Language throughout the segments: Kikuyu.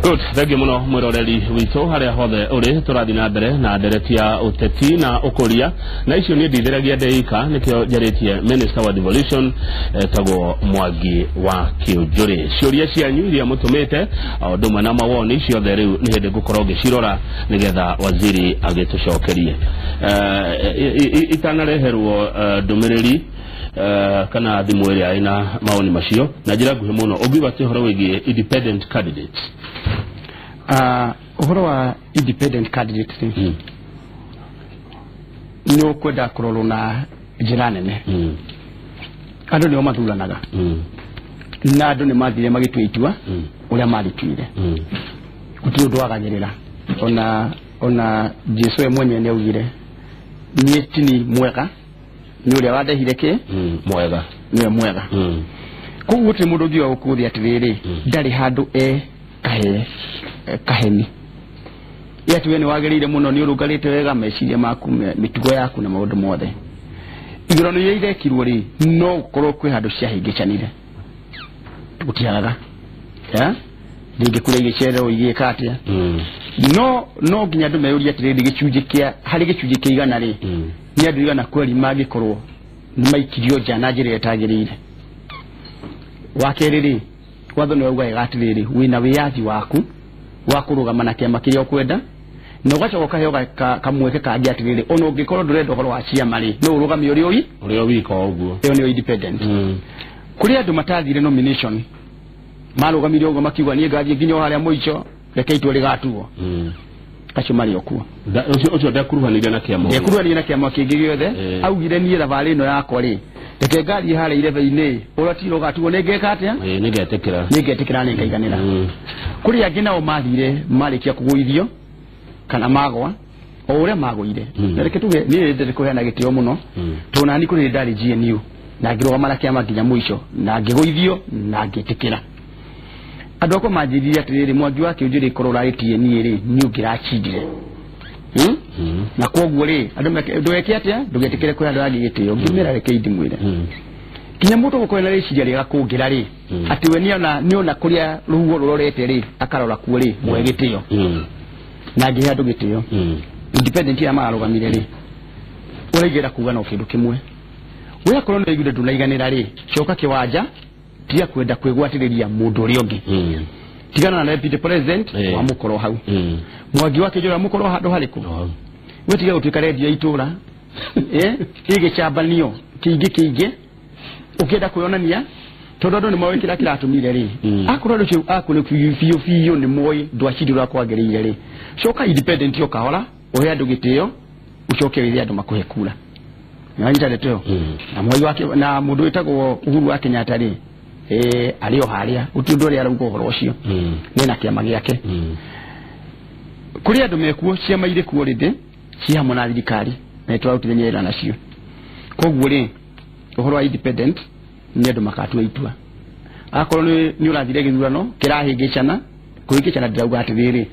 Good, thengiũ mũno mwĩroreri witũ harĩa hothe ũrĩ. Tũrathiĩ na mbere na ndereti ya ũteti na ũkũria, na icio niĩ nditheragia ndeika, nĩkĩo njarĩtie Minister wa Devolution etagwo Mwangi wa Kĩũnjũrĩ. Ciũria cianyu iria mũtũmĩte o ũndũ ũmwe na mawoni ciothe rĩu nĩ hĩndĩ ngũkorwo ngĩcirora nĩgetha waziri agĩtũcokerie. Itanareherwo ndũmĩrĩri kana thimũ ĩrĩa ĩna mawoni macio, na njĩra nguhĩ mũno, ũngiuga atĩ ũhoro wĩgiĩ independent candidates? Ũhoro wa independent candidate rĩ, nĩ ũkwenda kũrorwo na njĩra nene. Andũ nĩo mathuranaga, na andũ nĩ mathire magĩtua itua ũrĩa marĩtuire. Gũtirĩ ũndũ wagagĩrĩra. Ona Jesu we mwenyewe nĩ augire, "Niĩ tini mwega, nĩ ũrĩa wandehire kĩ Mwega. Nĩwe mwega." Koguo gũtirĩ mũndũ ũngiuga gũkũ thĩ atĩrĩrĩ, ndarĩ handũ e kahe kaheni ĩ atĩ we nĩ wagĩrĩire mũno, nĩ ũrũngarĩte wega meciria maku, mĩtugo yaku na maũndũ mothe. Ithurano iria irekirwo rĩ, no gũkorwo kwĩ handũ ciahĩngĩcanire, gũtiagaga. Eh? Rĩngĩ kũrĩa igĩcererwo, igĩka atĩa, no nginya andũ meyũrie atĩrĩrĩ, gĩcunjĩ kĩa harĩ gĩcunjĩ kĩa 100 rĩ, nĩ andũ 100 kweri mangĩkorwo nĩ maikirio nja na njĩra ĩrĩa ĩtagĩrĩire? Wa kerĩ rĩ, watho nĩ wauga wega atĩrĩrĩ, wĩna wĩyathi waku wa kũrũgama na kĩama kĩrĩa ũkwenda, na ũgacoka ũkaheo kamweke kangĩ atĩrĩrĩ, ona ũngĩkorwo ndũrenda ũhoro wa ciama rĩ, no ũrũgame ũrĩ ũi Ũrĩa wika o ũguo. Ĩyo nĩyo independent. Kũrĩ andũ matathire nomination, marũgamire ũguo makiuga, "Niĩ ngathiĩ nginya o harĩa mũico, reke itua rĩgatuo." Acio marĩ o kuo. Ũcio ndekuruhanire na kĩama. Ndekuruhanire na kĩama kĩngĩ gĩothe. Augire, "Niĩ thabarĩ ĩno yakwa rĩ, reke ngathiĩ harĩa irebe-inĩ, ũrĩa tira ũgatuo nĩ ngeka atĩa?" Ĩĩ, nĩngetĩkĩra. "Nĩ ngetĩkĩra, nĩ ngaiganĩra." Kũrĩ angĩ nao mathire marĩkia kũgũithio kana magwa o ũrĩa magũire. Na reke tuge niĩ ndĩrĩ kũheana gĩtĩo mũno, tondũ nani kũrĩ ndarĩ GNU na ngĩrũgama na kĩama nginya mũico na ngĩgũithio na ngĩtĩkĩra. Andũ akwa manjĩrire atĩrĩrĩ, "Mwangi wa Kĩũnjũrĩ, korwo ũrarĩ TNA rĩ, nĩ ũngĩracindire." Na koguo rĩ, andũ ndũgeke atĩa, ndũgetĩkĩre kũhe andũ angĩ gĩtĩo. Ngĩmĩra, reke ndimwĩre, nginya mũndũ gũkorwo na rĩciria rĩega kũngĩra rĩ, atĩ we nĩona kũrĩa rũhuho rũrorete rĩ, akarora kuo rĩ, mũhe gĩtĩo. Na ngĩhe andũ gĩtĩo. Independent aya mararũgamire rĩ, ũraigĩra kuga no kĩndũ kĩmwe, we akorwo nĩ waiguire ndũnaiganĩra rĩ, coka kĩwanja, tiga kwenda kwĩgwatĩrĩria mũndũ ũrĩa ũngĩ. Tigana na deputy president wa mũkorwo hau. Mwangi wa Kĩnjũra mũkorwo handũ harĩkũ? Oh. We tiga gũtuĩka rendio ya itũra ĩgĩcambanio kĩingĩ kĩingĩ ũkĩenda kwĩonania, tondũ andũ nĩ moĩ kĩrĩa kĩratũmire rĩ. Akorwo andũ acio aku nĩ biũ biũ biũ nĩ moĩ ndwacindi ũrĩa kwagĩrĩire rĩ, coka independent o kahora, ũhe andũ gĩtĩo, ũcoke wĩre andũ makũhe kura. Nĩwanyita ndeto ĩyo? Na Mwai wake na mũndũ wĩtagwo Uhuru wa Kenyatta rĩ, arĩ o harĩa, gũtirĩ ũndũ ũrĩa arauga ũhoro ũcio. Nĩ na kĩama gĩake. Kũrĩ andũ mekuo, ciama irĩ kuo rĩndĩ ci hamwe na thirikari na nĩtũrarutithania wĩra nacio. Koguo rĩ, ũhoro wa independent nĩ andũ makatua itua. Akorwo nĩ ũrathire gĩthurano kĩrahĩngĩcana, kũhĩngĩcana ndĩrauga atĩrĩrĩ,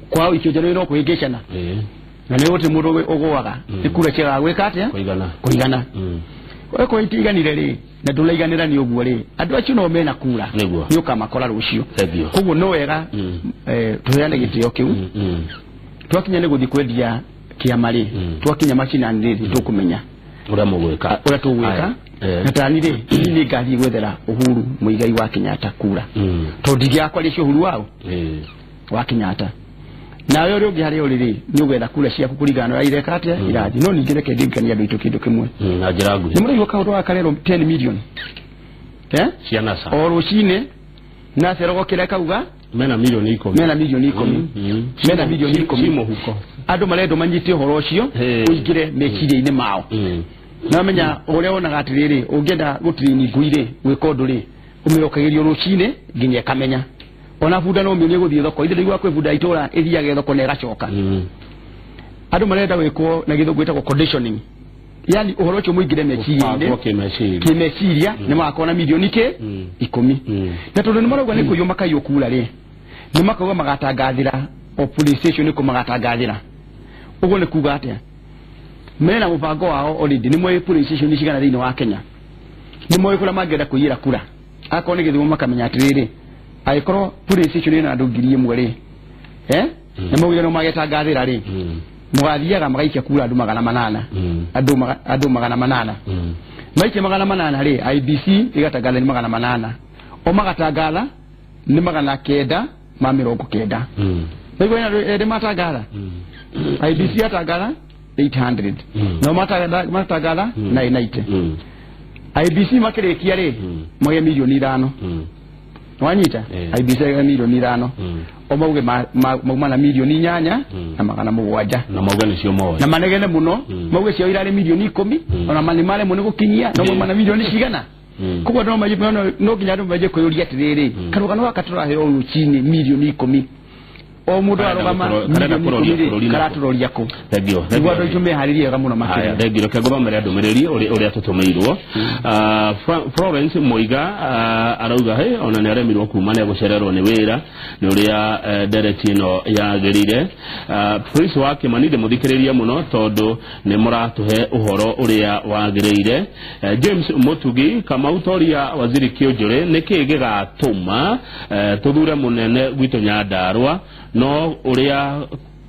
kwao ikio njerũ no kũhĩngĩcana. Na nĩ gũtirĩ mũndũ ũgũaga. Nĩ kura ciagaga gwĩka atĩa? Kũigana. Kũigana. Okorwo itiiganire rĩ, na ndũraiganĩra nĩ ũguo rĩ, andũ acio no mena kura. Nĩ ũkamakora rũciũ. Thank you. Koguo no wega tũheane gĩtĩo kĩu. Twakinya nĩ gũthiĩ kwendia kĩama rĩ, twakinya macinani rĩ, nĩ tũkũmenya ũrĩa mũgwĩka. Ũrĩa tũgwĩka. Aya. Na tani rĩ, niĩ nĩ ngathiĩ gwethera Uhuru Muigai wa Kenyatta kura, tondũ ndingĩaga kwaria cio Uhuru wao wa Kenyatta. Nawe ũrĩa ũngĩ harĩa ũrĩ rĩ, nĩ ũgetha kura ciaku kũringana na ũrĩa ireka atĩa, irathiĩ. No ningĩ reke ndirikanie andũ aitũ kĩndũ kĩmwe. Na njĩra nguhĩ. Nĩ mũraigua kaũndũ gaka karerwo 10 million, eh? Cia NASA. O rũcinĩ nacerogokĩra kauga mena milioni 10. Mena milioni 10. Mena milioni 10. Ci mũhuko. Andũ marendwo manyite ũhoro ũcio, ũingĩre meciria-inĩ mao. Namenya ũrĩa wonaga atĩrĩrĩ, ũngĩenda gũtirini ngui rĩ gwĩka ũndũ rĩ, ũmĩrokagĩrio rũcinĩ nginya ĩkamenya. Ona bunda no ũmĩonie gũthiĩ thoko, ithe ndĩiguaga kwĩ bunda ya itũra ĩthiage thoko na ĩgacoka. Andũ marenda gwĩkwo na gĩthũngũ ĩtagwo conditioning, yani ũhoro ũcio mũingĩre meciria-inĩ. Bangwo kĩmeciria. Kĩmeciria nĩ magakorwo na milioni kĩ 10. Na tondũ nĩ marauga nĩ kũiywo makaiywo kura rĩ, nĩ makauga magatangathĩra o police station, nĩ kũ magatangathĩra ũguo nĩ kuga atĩa? Mena mũbango wao already. Nĩ moĩ police station cigana thĩinĩ wa Kenya, nĩ moĩ kũrĩa mangĩenda kũiyĩra kura. Akorwo nĩ gĩthumo makamenya atĩrĩrĩ, Angĩkorwo polling station ĩna andũ 1000 rĩ, na maugire no magetangathĩra rĩ, mũgathiaga magaikia kura andũ 800, andũ 800. Maikia 800 rĩ, IBC ĩgatangatha nĩ 800, o magatangatha nĩ 990. Nĩguo erĩ matangatha, IBC yatangatha 800, no matangatha 990. IBC makĩrĩkia rĩ, magĩa milioni 5. Wanyita? IBC ya milioni 5. O mauge mauma na milioni 8 na 700. Na mauge nĩcio moĩ. Na manegene mũno, mauge cio irarĩ milioni 10, ona mane maremwo nĩ gũkinyia, no mauma na milioni cigana. Koguo no no nginya andũ manjie kwĩyũria atĩrĩrĩ, karũgano gaka tũraheo rũcinĩ milioni 10, o mũndũ arũgama milioni karatũroria kũ? Thengiũ. Nĩguo andũ aitũ meharĩrie wega mũno makĩria. Thengiũ. Reke ngũthomere ndũmĩrĩri ũrĩa tũtũmĩirwo. Florence Moiga arauga he ona nĩ aremirwo kuma nĩ agũcererwo nĩ wĩra nĩ ũrĩa ndereti ĩno yagĩrĩire. Prince wa Kĩmani ndĩmũthikĩrĩrie mũno tondũ nĩ mũratũhe ũhoro ũrĩa wagĩrĩire. James Mutugi Kamau Toria Waziri Kĩũnjũrĩ nĩkĩ gĩgatũma tũthure mũnene gwitũ Nyandarũa no ũrĩa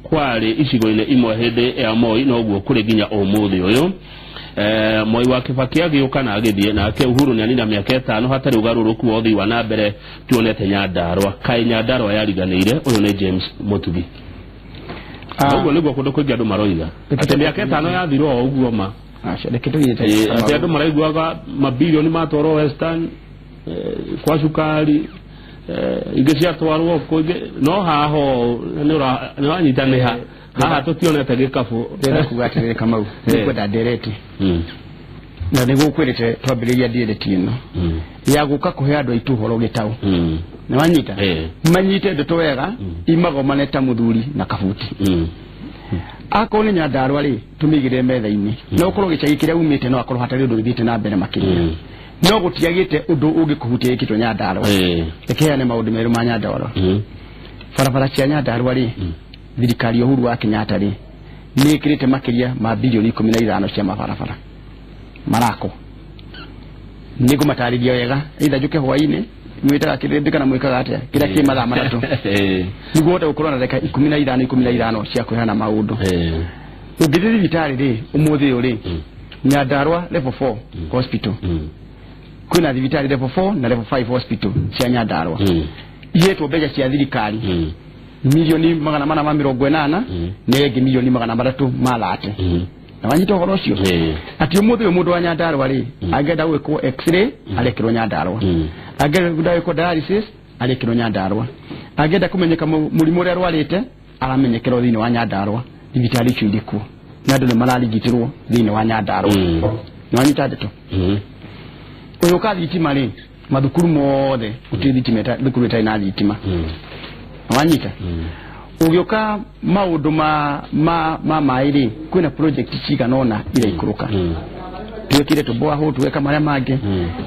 kwarĩ icigo-inĩ imwe hĩndĩ ya Moi noguo kũrĩ nginya ũmũthĩ ũyũ. Moi wa Kibaki agĩũka na agĩthiĩ, nake Uhuru nĩanina mĩaka 5 hatarĩ ũgarũrũku wa ũthii wa na mbere tuonete Nyandarũa. Kaĩ Nyandarũa yariganĩire? Ũyũ nĩ James Mutugi. Ũguo nĩguo kũndũ kũingĩ andũ maroiga atĩ mĩaka 5 yathira o ũguo ma. Atĩ andũ maraiguaga mabilioni matwarwo Western, kwa cukari, ingĩ ciatwarwo kũ ingĩ, no haho nĩ ũranyitanĩha haha tũtionete gĩkabũ. Ndĩrenda kuga atĩrĩrĩ Kamau, nĩngwenda ndereti na nĩgũkwĩrĩte twambĩrĩria ndereti ĩno ya gũka kũhe andũ aitũ ũhoro gĩtaũ. Nĩ wanyita? Manyite ndeto wega, imagomane ta mũthuri na kabuti. Akorwo nĩ Nyandarũa rĩ, tũmĩigĩrĩre metha-inĩ. No ũkorwo gĩcagi kĩrĩa umĩte no akorwo hatarĩ ũndũ ũthiĩte na mbere makĩria. No gũtiagĩte ũndũ ũngĩkũhutia gĩkĩtwo Nyandarũa. Reke heane maũndũ merũ ma Nyandarũa. Barabara cia Nyandarũa rĩ, thirikari ya Uhuru wa Kenyatta rĩ, nĩ ĩkĩrĩte makĩria ma bilioni 15 cia mabarabara marako. Nĩngũmatarĩria wega, either njũke hwaĩ-inĩ mwĩtaga kĩrĩndĩ kana mwĩkaga atĩa, kĩrĩa kĩ mathaa 3, nĩguo ũhote gũkorwo na ndagĩka 15 15 cia kũheana maũndũ. Ũngĩthiĩ thibitarĩ rĩ, ũmũthĩ ũyũ rĩ, Nyandarũa level 4 hospital, kwĩna thibitarĩ level 4 na level 5 hospital cia Nyandarũa ihetwo mbeca cia thirikari milioni 480 na ĩngĩ milioni 330. Na wanyita ũhoro ũcio? Atĩ ũmũthĩ ũyũ mũndũ wa Nyandarũa rĩ, angĩenda gwĩkwo x-ray arekĩrwo Nyandarũa, angĩenda gwĩkwo dialysis arekĩrwo Nyandarũa, angĩenda kũmenyeka mũrimũ ũrĩa arwarĩte aramenyekerwo thĩinĩ wa Nyandarũa. Thibitarĩ icio irĩ kuo na andũ nĩ mararigitĩrwo thĩinĩ wa Nyandarũa. Nĩ wanyita ndeto? Ũyũ ka thitima rĩ, mathukuru mothe gũtirĩ thitima thukuru ĩtarĩ na thitima. Wanyita? Ũgĩũka maũndũ ma maĩ rĩ, kwĩna project cigana ũna iraikũrũka. Twekire tũboahũ, tweka marĩa mangĩ.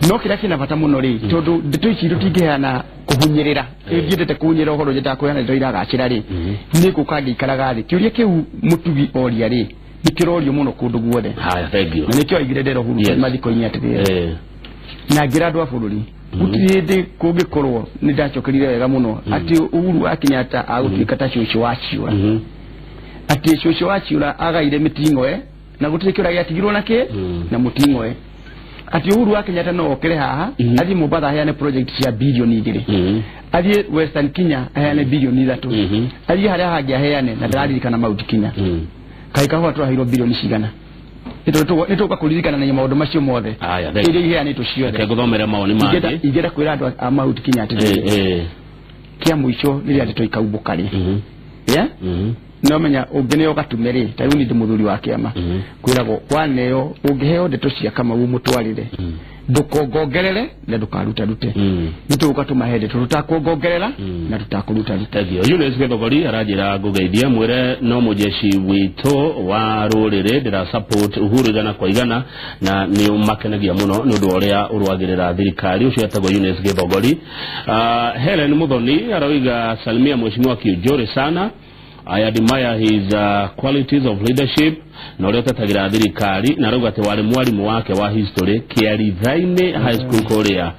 No kĩrĩa kĩna bata mũno rĩ, tondũ ndeto ici tũtingĩheana kũhunyĩrĩra, ndiendete kũhunyĩrĩra ũhoro nyendaga kũheana ndeto iragacĩra rĩ, nĩ ngũka ngĩikaraga thĩ. Kĩũria kĩu Mũtugi oria rĩ, nĩ kĩrorio mũno kũndũ guothe. Haya, thengiũ. Na nĩkĩo aigire ndero Uhuru mathiko-inĩ atĩrĩrĩ, na ngĩra andũ a bũrũri gũtirĩ hĩndĩ kũngĩkorwo nĩ ndacokerire wega mũno atĩ Uhuru wa Kenyatta agũtuĩka ta cũcũ wa ciũra, atĩ cũcũ wa ciũra agaire mĩting'oe na gũtirĩ kĩũra gĩatigirwo nakĩ na mũting'oe, atĩ Uhuru wa Kenyatta no okĩre haha athiĩ Mombatha aheane project cia bilioni 2, athiĩ Western Kenya aheane bilioni 3, athiĩ harĩa hangĩ aheane, na ndĩraririkana Mount Kenya. Kaĩ kahũa tũraheirwo bilioni cigana? Nĩtũgũka kũririkana na maũndũ macio mothe iria iheanĩtwo ciothe. Reke ngũthomere mawoni mangĩ. Ingĩenda kwĩra andũ a Mount Kenya atĩrĩrĩ, kĩa mũico rĩrĩa ndeto ikaumbũka rĩ, no menya ũngĩneo gatume rĩ, ta rĩu niĩ ndĩ mũthuri wa kĩama, kwĩragwo waneo ũngĩheo ndeto cia Kamau mũtwarĩre, ndũkongongerere na ndũkarutarute. Nĩtũgũka tũmahe ndeto tũtakuongongerera na tũtakũrutaruta. Thengiũ. Eunice Gĩthogori aranjĩra ngũgeithie mwĩre no mũjeshi witũ wa rũrĩrĩ ndĩra support Uhuru 100 kwa 100 na nĩ ũmakenagia mũno nĩ ũndũ wa ũrĩa ũrũagĩrĩra thirikari. Ũcio etagwo Eunice Gĩthogori. Helen Muthoni aroiga salimia mheshimiwa Kiunjuri sana. I admire his qualities of leadership na ũrĩa ũtetagĩra thirikari na rauga atĩ warĩ mwarimũ wake wa history Kĩarithainĩ High School kũrĩa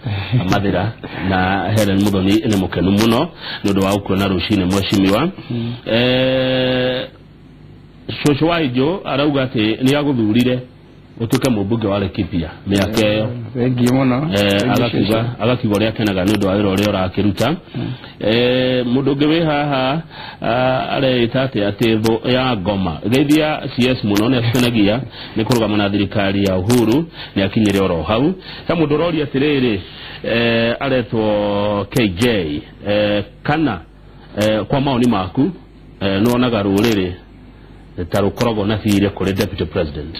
Mathĩra na Helen Muthoni nĩ mũkenu mũno nĩ ũndũ wa gũkuona rũcinĩ mheshimiwa. Cũcũ wa Injũ arauga atĩ nĩ agũthurire ũtuĩke mũmbunge wa Laikipia mĩaka ĩyo. Thengiũ mũno. Agakiuga ũrĩa akenaga nĩ ũndũ wa wĩra ũrĩa ũrakĩruta. Mũndũ ũngĩ wĩ haha areĩta atĩ thũ ya ngoma geithia CS mũno nĩ atũkenagia nĩ kũrũgama na thirikari ya Uhuru nĩ akinyire oro hau. Ta mũndũ ũroria atĩrĩrĩ aretwo KJ kana kwa maoni maku nĩwonaga rũrĩrĩ ta rũkoragwo na thirĩ kũrĩ deputy president?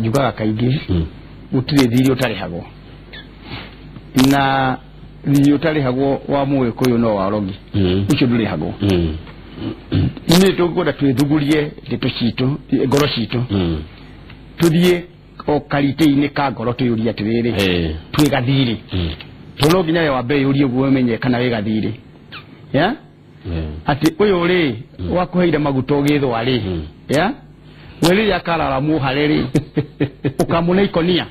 Njugaga kaingĩ gũtirĩ thirĩ ũtarĩhagwo na thirĩ ũtarĩhagwo wa Mũgĩkũyũ no wa Orogi ũcio ndũrĩhagwo. Nĩ tũkwenda twĩthugurie ndeto citũ ngoro citũ tũthiĩ o karitĩ-inĩ ka ngoro twĩyũrie atĩrĩrĩ twĩ gathirĩ tondũ no nginya we wambe wĩyũrie ũguo ũmenye kana wĩ gathirĩ atĩ ũyũ rĩ wakũheire maguta ũgĩthwa rĩ we rĩrĩa akarara muhare rĩ ũkamũne ikonia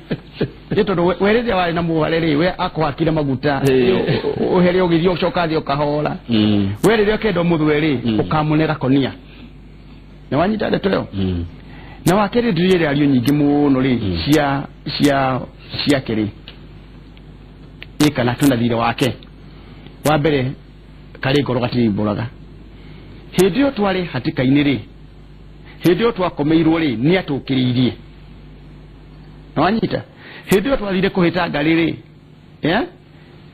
nĩ tondũ we rĩrĩa warĩ na muhare rĩ we akũhakire maguta ũhere ũgĩthiĩ ũcoka thĩ ũkahora we rĩrĩa ũkenda ũmũthwe rĩ ũkamũne gakonia nĩ wanyita ndeto ĩyo. Na wa kerĩ ndĩrĩ ario nyingĩ mũno rĩ cia ciake rĩ ĩ kana twĩna thirĩ wake wa mbere karĩ ngoro gatirĩ hĩndĩ ĩyo twarĩ hatĩka-inĩ rĩ hĩndĩ ĩyo twakomeirwo rĩ nĩ atũkĩrĩirie na wanyita hĩndĩ ĩyo twathire kũhĩta ngarĩ rĩ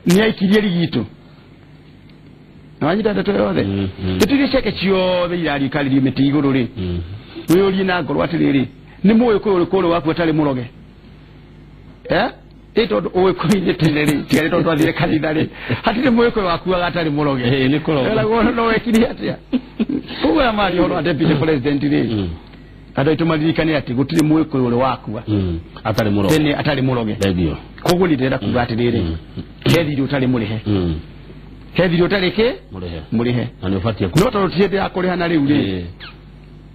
nĩ aikirie rigitũ na wanyita ndeto yothe ndeto ciake ciothe irarikarĩrio mĩtĩ igũrũ rĩ wĩyũrie na ngoro atĩrĩrĩ nĩ Mũgĩkũyũ ũrĩkũ ũrĩ waku atarĩ mũroge ĩ tondũ Ũgĩkũyũ-inĩ tene rĩ tiga nĩ tondũ twathire kanitha rĩ hatirĩ Mũgĩkũyũ wakuaga atarĩ mũroge eragwo no wekire atĩa. Koguo aya maria ũhoro wa deputy president rĩ andũ aitũ maririkane atĩ gũtirĩ Mũgĩkũyũ ũrĩ wakua atarĩ mũroge tene atarĩ mũroge. Koguo nĩ ndĩrenda kuga atĩrĩrĩ he thirĩ ũtarĩ mũrĩhe he thirĩ ũtarĩ kĩ mũrĩhe na nĩ ũbatiĩ no tondũ ti hĩndĩ ya kũrĩha na rĩu rĩ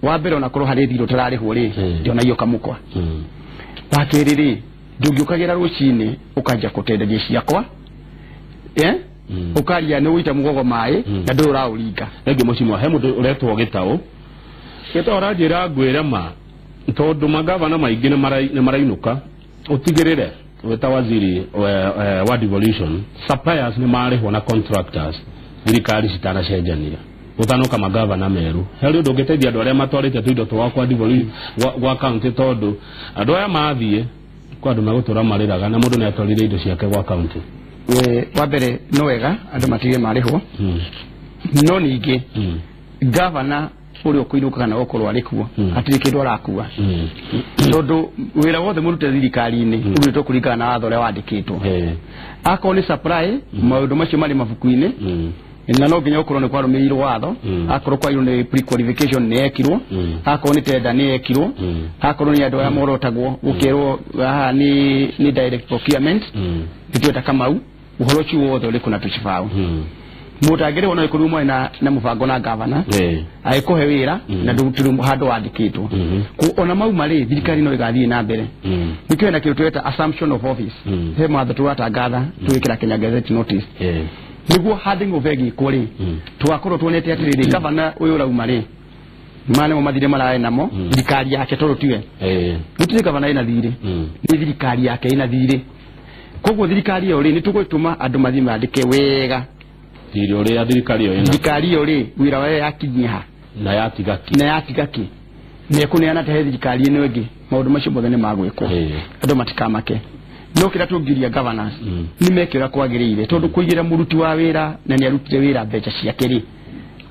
wa mbere ona korwo harĩ thirĩ ũtararĩhwo rĩ ndionagio kamũkwa. Wa kerĩ rĩ ndũngĩũkagĩra rũcinĩ ũkanjia kũtenderia ciakwa ũkaria nĩ ũita mũgogo maĩ na ndũrĩ ũraũringa. Rĩngĩ mũcimwa he mũndũ ũretwo Gĩtaũ Gĩtaũ aranjĩra ngwĩre ma tondũ magavana maingĩ nĩ marainũka ũtigĩrĩre wĩta waziri wa devolution suppliers nĩ marĩhwo na contractors thirikari citanacenjania gũtanoka magavana meru harĩ ũndũ ũngĩteithia andũ arĩa matwarĩte tũindo twao kwa devolution gwa county tondũ andũ aya mathiĩ kwa andũ megũtũra marĩraga na mũndũ nĩ atwarire indo ciake gwa county. Wa mbere no wega andũ matige marĩhwo no ningĩ gavana ũrĩa ũkũinũka kana gũkorwo arĩ kuo hatirĩ kĩndũ arakua tondũ wĩra wothe mũrute thirikari-inĩ ũrutĩtwo kũringana na watho ũrĩa wandĩkĩtwo. Akorwo nĩ supply maũndũ macio marĩ mabuku-inĩ na no nginya ũkorwo nĩ kwarũmĩrĩirwo watho akorwo kwairwo nĩ pre-qualification nĩ yekirwo akorwo nĩ tender nĩ yekirwo akorwo nĩ andũ arĩa morotagwo gũkerwo haha nĩ direct procurement nĩtweta Kamau ũhoro ũcio wothe ũrĩ kũ na tũcibaũ mũndũ angĩrĩhwo no ĩkorirwo mwarĩ na mũbango na gavana agĩkũhe wĩra na ndũrĩ handũ wandĩkĩtwo ona mauma rĩ thirikari no ĩgathiĩ na mbere nĩkĩo hena kĩndũ tweta assumption of office he mawatho tũratangatha tũgĩkĩra Kenya Gazette notice nĩguo handing over ĩgĩkwo rĩ tũgakorwo tuonete atĩrĩrĩ gavana ũyũ ũrauma rĩ maya nĩmo mathirĩ mararĩ namo thirikari yake tondũ tiwe gũtirĩ gavana ĩna thirĩ nĩ thirikari yake ĩna thirĩ koguo thirikari ĩyo rĩ nĩ tũgũtũma andũ mathiĩ mandĩke wega thirĩ ũrĩa thirikari ĩyo ĩna thirikari ĩyo rĩ wĩra wayo yakinyia ha na yatiga kĩ na ĩkũneana te he thirikari ĩno ĩngĩ maũndũ macio mothe nĩ magwĩkwo andũ matikamake no kĩrĩa tũngiria governors nĩ meke ũrĩa kwagĩrĩire tondũ kũigĩra mũruti wa wĩra na nĩ arutire wĩra mbeca ciake rĩ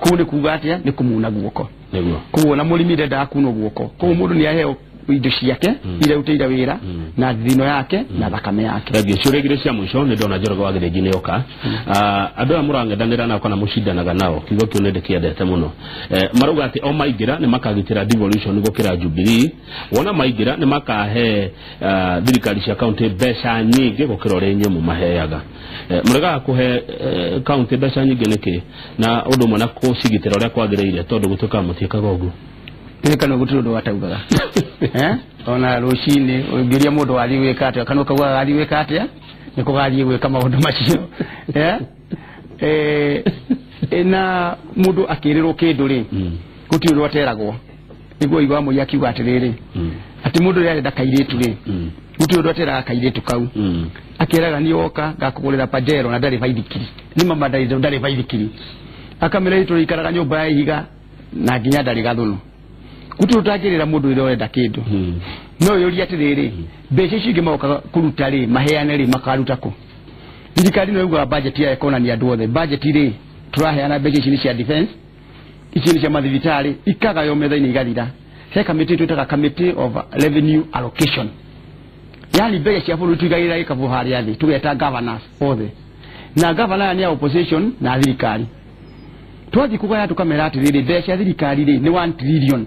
kũu nĩ kuga atĩa nĩ kũmuna guoko nĩguo koguo na mũrĩmi ndendaga kunwo guoko koguo mũndũ nĩ aheo indo ciake irutĩire wĩra na thino yake na thakame yake. Thengiũ. Ciũria igĩrĩ cia mũico nĩ ndona Njoroge wa Gĩthĩnji nĩ oka. Andũ aya mũrang'ethanĩra nao kana mũcindanaga nao, kiugo kĩu nĩ ndĩkĩendete mũno. Marauga atĩ o maingĩra nĩ makagitĩra devolution gũkĩra Jubilee, wona maingĩra nĩ makahe thirikari cia kaunti mbeca nyingĩ gũkĩra ũrĩa inyuĩ mũmaheaga. Mũregaga kũhe kaunti mbeca nyingĩ nĩkĩ, na ũndũ ũmwe na kũcigitĩra ũrĩa kwagĩrĩire, tondũ gũtuĩkaga mũtiĩkaga ũguo? Ririkana gũtirĩ ũndũ wataugaga. Ona rũcinĩ ũngĩũria mũndũ wathiĩ gwĩka atĩa, kana ũkauga gathiĩ gwĩka atĩa, nĩ kũgathiĩ gwĩka maũndũ macio. Na mũndũ akĩrĩrwo kĩndũ rĩ, gũtirĩ ũndũ ateragwo. Nĩguo igua mũiya akiuga atĩrĩrĩ, atĩ mũndũ ũrĩa arenda kairĩtu rĩ, gũtirĩ ũndũ ateraga kairĩtu kau. Akĩraga niĩ woka ngakũgũrĩra Pajero na ndarĩ baithikiri. Nĩ mama ndarĩ baithikiri. Akamĩra tũrĩikaraga nyũmba ya ihiga na nginya ndarĩ gathũnũ. Gũtirĩ ũtangĩrĩra mũndũ ũrĩa ũrenda kĩndũ. No yũria atĩrĩrĩ, mbeca icio ingĩ magoka kũruta rĩ, maheane rĩ, makaruta kũ? Thirikari no yugaga budget yayo ĩkonania andũ othe. Budget rĩ, tũraheana mbeca ici nĩ cia defense, ici nĩ cia mathibitarĩ, ikagaywo metha-inĩ igathira. He kamĩtĩ twĩtaga Committee of Revenue Allocation. Yani mbeca cia bũrũri tũigagĩrĩra gĩkabũ harĩa thĩ, tũgeta governors othe. Na governor aya nĩ a opposition na thirikari. Twathiĩ kũgaya tũkamera atĩrĩrĩ, mbeca cia thirikari rĩ nĩ 1 trillion.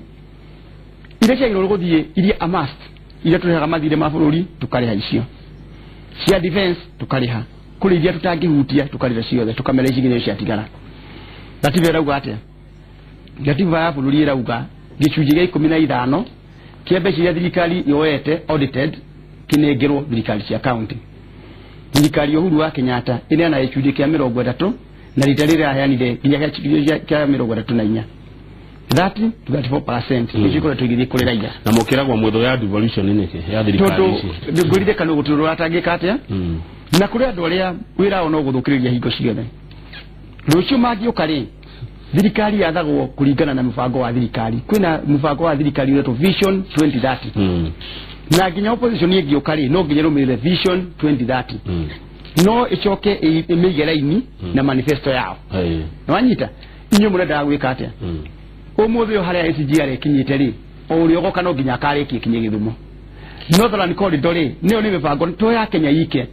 Iria ciagĩrĩirwo gũthiĩ iria amassed, iria tũrĩhaga mathirĩ ma bũrũri tũkarĩha icio. Cia defense tũkarĩha. Kũrĩ iria tũtangĩhutia tũkarĩha ciothe, tũkamera ici nginya ciatigara. Gatiba ĩrauga atĩa? Gatiba ya bũrũri ĩrauga gĩcunjĩ gĩa 15 kĩa mbeca iria thirikari yoete audited kĩnengerwo thirikari cia county. Thirikari ya Uhuru wa Kenyatta ĩneana gĩcunjĩ kĩa 30 na rita rĩrĩa ĩraheanire nginya gĩcunjĩ kĩa 34. 30 to 34% nĩcio ikoretwo igĩthiĩ kũrĩ raia. Na mũkĩragwo mwĩthũ ya devolution nĩkĩ ya thirikari ici? Tondũ ngwĩrire kana gũtirĩ ũratangĩka atĩa? Na kũrĩ andũ arĩa wĩra wao no gũthũkĩrĩria hingo ciothe. Rũciũ mangĩũka rĩ, thirikari yathagwo kũringana na mũbango wa thirikari. Kwĩna mũbango wa thirikari ũretwo Vision 2030. Na nginya opposition ĩngĩũka rĩ, no nginya ĩrũmĩrĩre Vision 2030. No ĩcoke ĩmĩige raini na manifesto yao. Nĩwanyita? Inyuĩ mũrendaga gwĩka atĩa? Ũmũthĩ ũyũ harĩa SGR ĩkinyĩte rĩ, o ũrĩa ũgoka no nginya akarĩkie kinye Gĩthumo. Northern Corridor rĩ, nĩyo nĩ mĩbango to ya Kenya ike.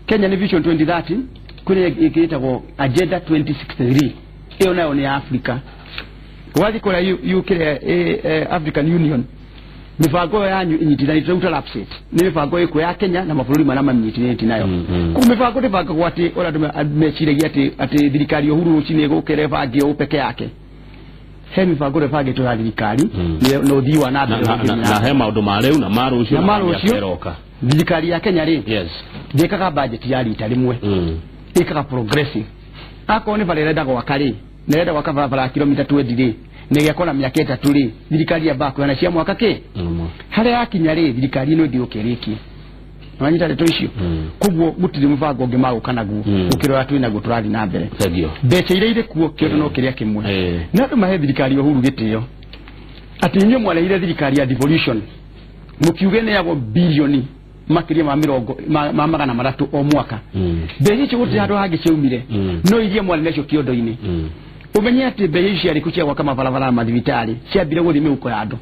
Kenya nĩ Vision 2030, kũrĩ ĩngĩ ĩtagwo Agenda 2063. Ĩyo nayo nĩ ya Africa. Wathiĩ kũrĩa kĩrĩa African Union, mĩbango ĩyo yanyu ĩnyitithanĩtio rĩu ta LAPSSET. Nĩ mĩbango ĩkuo ya Kenya na mabũrũri marĩa mamĩnyitithanĩtie nayo. Koguo mĩbango ndĩbangagwo atĩ ũrĩa andũ meciragia atĩ thirikari ya Uhuru rũcinĩ ĩgũkĩra ĩbange ũũ peke yake. He mĩbango ĩrĩa ĩbangĩtwo ya thirikari na ũthii wa na mbere. Na he maũndũ ma rĩu na ma rũciũ na ma rũciũ. Thirikari ya Kenya rĩ, ndĩkaga budget ya rita rĩmwe, ĩkaga progressive. Akorwo nĩ bara ĩrenda gwaka rĩ, na ĩrenda gwaka barabara ya kilomita 20 rĩ, na ĩgĩakwo na mĩaka 3 rĩ, thirikari yambaga kũheana cia mwaka kĩ? Harĩa yakinya rĩ, thirikari ĩno ĩngĩ yũke ĩrĩkie. Nĩwanyita ndeto icio? Koguo gũtirĩ mũbango ũngĩ magũka naguo gũkĩra ũrĩa twĩ naguo tũrathiĩ na mbere. Mbeca iria irĩ kuo kĩondo no kĩrĩa kĩmwe. Na andũ mahe thirikari ya Uhuru gĩtĩo atĩ inyuĩ mwarehire thirikari ya devolution mũkiuge nĩyagwo bilioni makĩria ma mĩrongo ma 300 o mwaka. Mbeca icio gũtirĩ handũ hangĩ ciaumire, no iria mwarĩ nacio kĩondo-inĩ. Ũmenye atĩ mbeca icio ciarĩ kuo cia gwaka mabarabara na mathibitarĩ ciambire gũthiĩ mĩhuko ya andũ.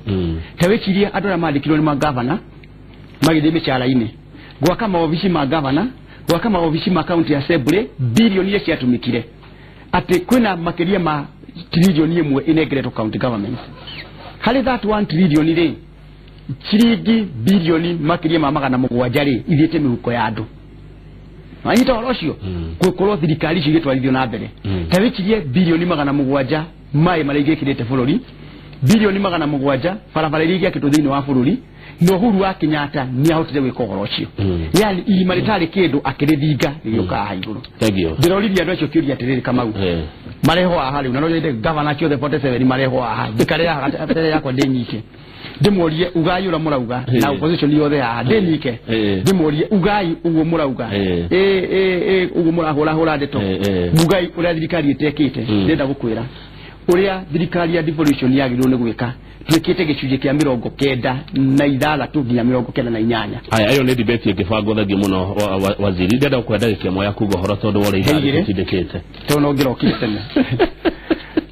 Ta wĩcirie andũ arĩa mandĩkirwo nĩ magavana magĩthiĩ mĩcara-inĩ, gwaka maobici ma gavana, gwaka maobici ma county assembly, bilioni iria ciatũmĩkire atĩ kwĩna makĩria ma trilioni 1 ĩnengeretwo county government. Harĩ that 1 trillion rĩ, ciringi bilioni makĩria ma 700 rĩ ithiĩte mĩhuko ya andũ. Wanyita ũhoro ũcio? Gũkorwo thirikari icio igĩtwarithio na mbere. Ta wĩcirie bilioni 700 maĩ marĩa igĩkĩrĩte bũrũri, bilioni 700 barabara iria igĩakĩtwo thĩinĩ wa bũrũri, na Uhuru wa Kenyatta nĩ ahotire gwĩka ũhoro ũcio. Yani irima rĩtarĩ kĩndũ akĩrĩthinga rĩgĩũka haha igũrũ. Ndĩroririe andũ acio kĩũria atĩrĩrĩ, Kamau, marehwo haha rĩu, na no nyende gavana ciothe 47 marehwo haha, njikare haha mbere yakwa ndĩnyike, ndĩmorie ugai ũrĩa mũrauga, na opposition yothe haha ndĩnyike, ndĩmorie ugai ũguo mũrauga, ũguo mũrahũrahũra ndeto, ugai ũrĩa thirikari ĩtekĩte. Ndĩrenda gũkwĩra ũrĩa thirikari ya devolution yagĩrĩirwo nĩ gwĩka, twĩkĩte gĩcunjĩ kĩa 96 nginya 98. Aya, ĩyo nĩ debate ĩngĩbangwo. Thengiũ mũno waziri, ndĩrenda gũkũhe ndagĩka ĩmwe ya kuga ũhoro tondũ wa ũrĩa ithaa rĩtũtindĩkĩte. Tondũ no ngĩrokire tene.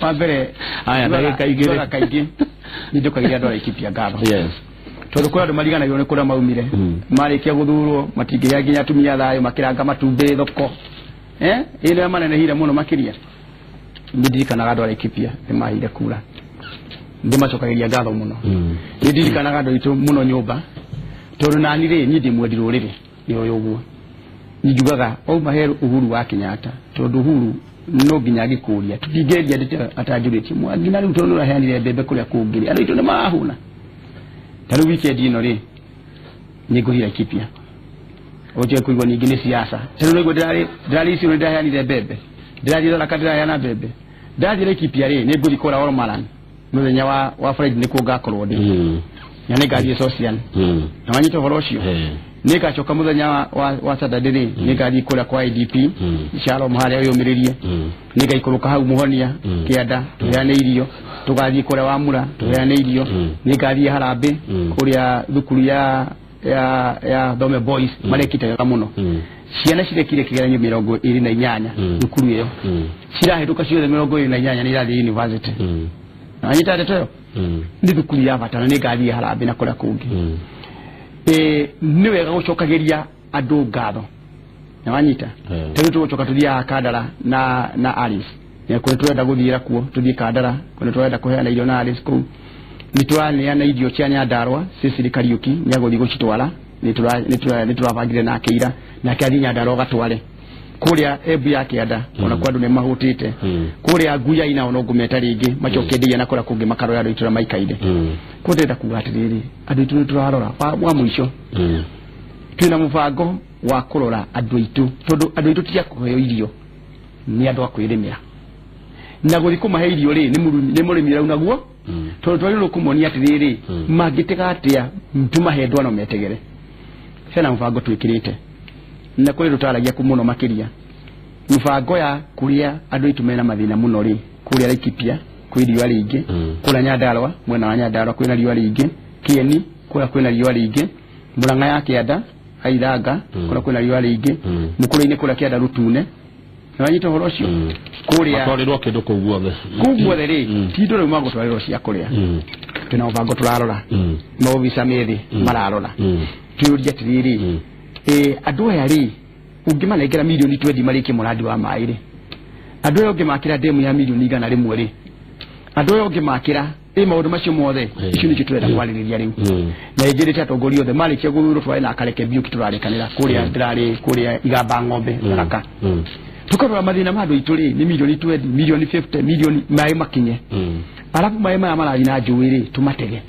Wa mbere, aya ndagĩka igĩrĩ. Kaingĩ nĩ njũkagĩria andũ a Laikipia ngatho. Tondu kuri andu mariganagirwo ni kuria maumire. Marikia guthurwo matingĩgĩa nginya atumia thayo makĩranga matumbĩ thoko. Ĩno manenehire mũno makĩria. Ndirikanaga andũ a Laikipia nĩ mahire kura. Ndĩmacokagĩria ngatho mũno. Ndirikanaga andũ aitũ mũno nyũmba. Tondu nani rĩ niĩ ndĩ mwendi rũrĩrĩ nĩ ũyũ ũguo. Njugaga auma he Uhuru wa Kenyatta tondu Uhuru no nginya ngĩkũria tũtingĩendia ndĩte atanjũrĩtie Mwangi na rĩu tondũ nĩũraheanire mbembe kũrĩa kũngĩ rĩ andũ aitũ nĩ marahũna. Ta rĩu weekend ĩno rĩ nĩ ngũthiĩ Laikipia ũtige kũigua ningĩ nĩ siasa. Ta rĩu naigua ndĩrarĩ icio nĩ ndĩraheanire mbembe, ndĩrathiĩ Tharaka ndĩraheana mbembe, ndathiĩ Laikipia rĩ nĩ ngũthiĩ kũrĩa Ormaran mũthenya wa Friday nĩkuo ngakorwo ndĩ na nĩ ngathiĩ Sosian na wanyita ũhoro ũcio. Nĩngacoka mũthenya wa Saturday rĩ nĩngathiĩ kũrĩa kwa IDP Shalom harĩa wĩyũmĩrĩrie, nĩngaikũrũka hau Mũhonia kĩanda tũheane irio, tũgathiĩ kũrĩa Wamura tũheane irio, nĩngathiĩ Harambĩ kũrĩa thukuru ya Thome Boys marekĩte wega mũno. Ciana cirekire kĩgeranio 28 thukuru ĩyo cirahĩtũka ciothe 28 nĩ irathiĩ university. Na wanyita ndeto ĩyo nĩ thukuru ya bata na nĩngathiĩ Harambĩ na kũrĩa kũngĩ. Nĩ wega gũcokagĩria andũ ngatho na wanyita. Rĩu tũgũcoka tũthiaga Kandara na Alice na kũrĩa tũrenda gũthiĩra kuo tũthiĩ Kandara kũrĩa tũrenda kũheana irio na Alice kũu nĩ tũraneana irio cia Nyandarua. Cecily Kariuki nĩ agũthiĩ gũcitwara, nĩ tũrabangire nake ira nake athiĩ Nyandarua gatware kũrĩa Embu ya kĩanda ona kwa andũ nĩ mahũtĩte kũrĩa Nguya ina ona ngũmeta rĩngĩ macoke ndia na kũrĩa kũngĩ makarora andũ aitũ maikaire. Kũu ndĩrenda kuga atĩrĩrĩ andũ aitũ nĩ tũrarora wa mũico twĩna mũbango wa kũrora andũ aitũ tondũ andũ aitũ ti a kũheo irio nĩ andũ a kwĩrĩmĩra na gũthiĩ kũmahe irio rĩ nĩ mũrĩmi ũrauna tondũ twagĩrĩirwo kũmonia atĩrĩrĩ mangĩtega atĩa tũmahe ndwano metegere. Hena mũbango twĩkĩrĩte na kũrĩ tũtaragia kũ mũno makĩria mũbango ya kũrĩa andũ aitũ mena mathĩna mũno rĩ kũrĩa Laikipia kwĩ riũa rĩingĩ, kũrĩa Nyandarua mwena wa Nyandarua kwĩna riũa rĩingĩ, Kieni kũrĩa kwĩna riũa rĩingĩ, Murang'a ya kĩanda Aithanga kũrĩa kwĩna riũa rĩingĩ, Mũkũrũ-inĩ kũrĩa kĩanda Rũtune. Na wanyita ũhoro ũcio kũrĩa matwarĩrwo kĩndũ kũu guothe kũu guothe rĩ ti indo rĩu magũtwarĩrwo cia kũrĩa. Twĩna mũbango tũrarora maobisa methĩ mararora twĩyũrie atĩrĩrĩ andũ aya rĩ ũngĩmanengera mirioni 20 marĩkie mũrandi wa maĩ rĩ andũ aya ũngĩmakĩra ndemu ya mirioni 100 rĩ andũ aya ũngĩmakĩra maũndũ macio mothe icio nĩcio tũrenda kwarĩrĩria rĩu. Na njĩrĩte atongoria othe marĩkia gũthurwo twarĩ na Kareke Mbiũki tũrarĩkanĩra kũrĩa ndĩrarĩ kũrĩa Igamba Ng'ombe Tharaka tũkarora mathĩna ma andũ aitũ rĩ nĩ mirioni 20 mirioni 50 mirioni maĩ makinye arabu maĩ maya marathiĩ na njũĩ rĩ tũmatege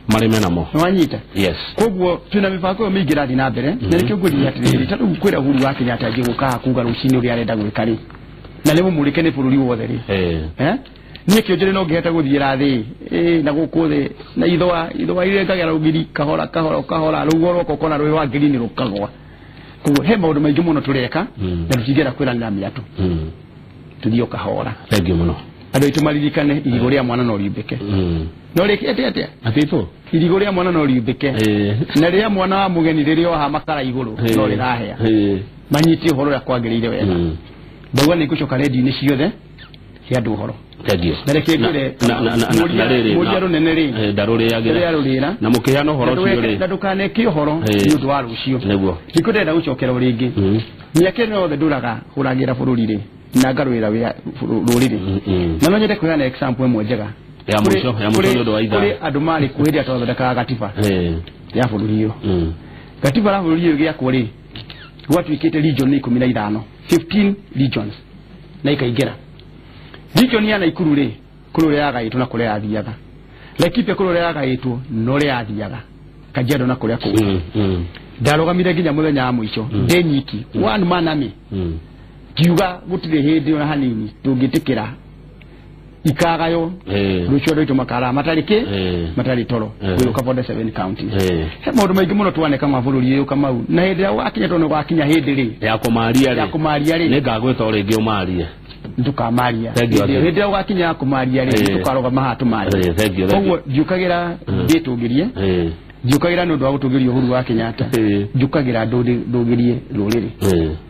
marĩme namo. Nĩwanyita? Yes. Koguo twĩna mĩbango ĩyo mĩingĩ ĩrathiĩ na mbere na nĩkĩo ngwĩrire atĩrĩrĩ ta rĩu kwĩra Uhuru wa Kenyatta angĩ gũka kuga rũcinĩ ũrĩa arenda gwĩka rĩ na nĩ mũmũrĩke nĩ bũrũri wothe rĩ niĩ kĩonjore no ngĩhota gũthiĩra thĩ na gũkũ thĩ na ithũa irengagĩra rũgiri kahora kahora kahora rũguo rwoka ũkona rũĩ rwa ngirini rũkagwa. Koguo he maũndũ maingĩ mũno tũreka na tũtingĩenda kwĩranĩra mĩatũ tũthiĩ o kahora. Thengiũ mũno. Andũ aitũ maririkane irigũ rĩa mwana no riumbĩke. No rĩkĩte atĩa? Atĩtũ? Irigũ rĩa mwana no riumbĩke na rĩrĩa mwana wa mũgeni rĩrĩa oha makara igũrũ no rĩrahĩa. Manyitie ũhoro ũrĩa kwagĩrĩire wega. Ndauga nĩ ngũcoka redio-inĩ ciothe he andũ ũhoro. Thengiũ. Na reke ngwĩre mũria rũnene rĩ ndarũrĩagĩra na mũkĩheana ũhoro ũcio rĩ na ndũkaneke ũhoro nĩ ũndũ wa rũciũ. Nĩguo. Nĩkĩo ndĩrenda gũcokera o rĩngĩ. Mĩaka ĩno yothe ndũraga hũragĩra bũrũri rĩ na ngarũĩra rũrĩrĩ. Na no nyende kũheana example ĩmwe njega ya mũico nĩ ũndũ wa ithaa. Kũrĩ andũ marĩ kuo hĩndĩ ĩrĩa twathondekaga gatiba ya bũrũri ũyũ. Gatiba ya bũrũri ũyũ gĩakwo rĩ gwatuĩkĩte region 15 15 regions na ikaingĩra region ya Naikuru rĩ kũrĩ ũrĩa yagaĩtwo na kũrĩa yathiaga, Laikipia kũrĩ ũrĩa yagaĩtwo na ũrĩa yathiaga, Kajiado na kũrĩa kũngĩ. Ndarũgamire nginya mũthenya wa mũico ndĩ nyiki one man army ngiuga gũtirĩ hĩndĩ ona hanini tũngĩtĩkĩra ikagayo rũciũ andũ aitũ makara matarĩ kĩ matarĩ toro kũyũka 47 counties. He maũndũ maingĩ mũno twaneka ma bũrũri ũyũ Kamau na hĩndĩ ĩrĩa wakinya tondũ gwakinya hĩndĩ rĩ ya kũmaria rĩ nĩngagwĩta o rĩngĩ ũmarie nduka-maria hĩndĩ ĩrĩa ũgakinya ya kũmaria rĩ tũkarũgama haha tũmarie. Koguo ndiũkagĩra ndĩtũngĩrie Njũkagĩra nĩ ũndũ wa gũtũgĩria Uhuru wa Kenyatta. Njũkagĩra ndũgĩrie rũrĩrĩ.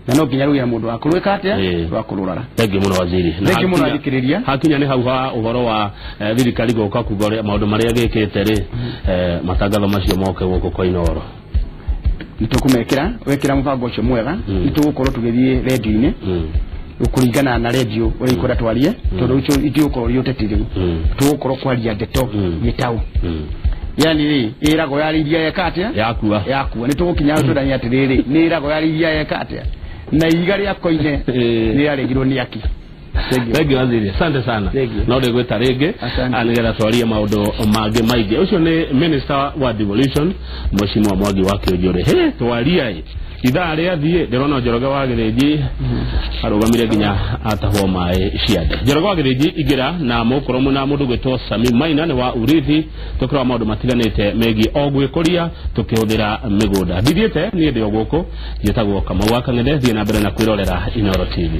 Na no nginya rũgĩre mũndũ wa kũrwĩka atĩa, wa kũrũrara. Thengiũ mũno waziri. Thengiũ mũno athikĩrĩria. Hakinya nĩ hau ha ũhoro wa thirikari gũka kuga ũrĩa maũndũ marĩa gĩkĩte rĩ, matangatho macio moke gũkũ kwa Inooro. Nĩtũkũmekĩra, wekĩra mũbango ũcio mwega, nĩtũgũkorwo tũgĩthiĩ redio-inĩ kũringana na redio ũrĩa ikwenda twarie, tondũ icio itigũkorwo irĩ ũteti rĩu. Tũgũkorwo kwaria ndeto gĩtaũ. Yani rĩ, ĩragwo yarĩirie yeka atĩa? Yakua. Yakua. Nĩtũgũkinya hau tũranie atĩrĩrĩ, nĩ ĩragwo yarĩirie yeka atĩa? Na ihiga rĩa koine nĩ rĩaregirwo nĩ aki. Thengiũ waziri, asante sana. No ndĩgwĩta rĩngĩ nĩgetha twarie maũndũ mangĩ maingĩ. Ũcio nĩ minister wa devolution Mheshimiwa Mwangi wa Kĩũnjũrĩ. Hĩ, twaria ĩ ithaa rĩathiĩ ndĩrona Njoroge wa Gĩthĩnji arũgamire nginya atahwo maĩ ciande. Njoroge wa Gĩthĩnji ingĩra na mũkorwo mwĩna mũndũ gwĩtwo Sami Maina nĩ wa Urithi, tũkĩrora maũndũ matiganĩte megiĩ o gwĩkũria tũkĩhũthĩra mĩgũnda. Ndithiĩte niĩ ndĩ o gũkũ, njĩtagwo Kamau wa Kang'ethe, thiĩ na mbere na kwĩrorera Inooro TV.